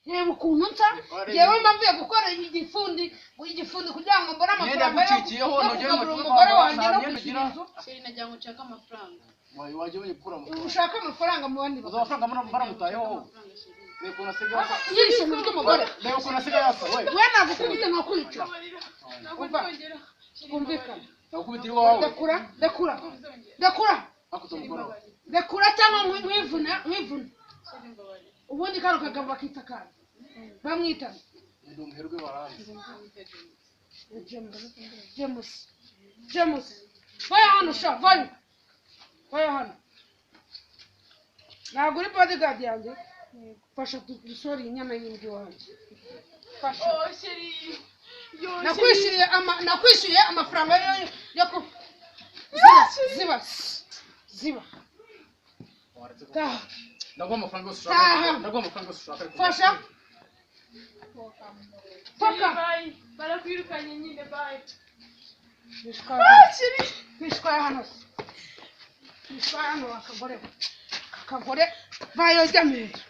Reba ukuntu nsa. Ngewe mba mvuye gukora igifundi, igifundi, kugira ngo mbone Imyenda amafaranga yo yagucikiyeho, yo nugera mu kugaburira cyumba umugore wambara, wanjye nta no myenda kwishyura ugira. inzu. Chéri, nagira ngo nshake amafaranga. Wajya wajya gukura amafaranga. Ushaka amafaranga mu bandi Uzi bagabo. amafaranga baramutayeho wowe? Amafaranga, chéri. Reba ukuntu asigaye asa. Nyiri ishyano ry'umugore. Reba ukuntu asigaye asa we. We, nagukubita nkakwica. Mbabarira. Ntabwo Umva. nzongera. Chéri, Twumvikane. Nakubitira iwawe. Rekura, rekura, rekura. Hakuta umukoro. Rekura cyangwa nkwivuna, nkwivuna. Chéri, mbabarira. Ubundi kano kagabo bakita kandi bamwita Ndi umuherwe, baranzi. James, James, James, vayo hano sha, vayo, vayo hano. Ntabwo uri bodyguard yanjye? Fasha dusore inyana y'imbwa iwanjye, fasha. Oh, chéri. Yo, chéri. Nakwishyuriye ama nakwishyuye amafaranga yo ku ziba, ziba, ziba. Waretse ko Taha. Ndaguha amafaranga yose Taha. ushaka, ndaguha amafaranga yose ushaka, ariko Fasha, Chéri, toka. bye. Barakwirukanye nyine, bye. Bishwaye, bishwaye hano se, bishwaye hano. Akagore, akagore, vayo, jya mu nzu.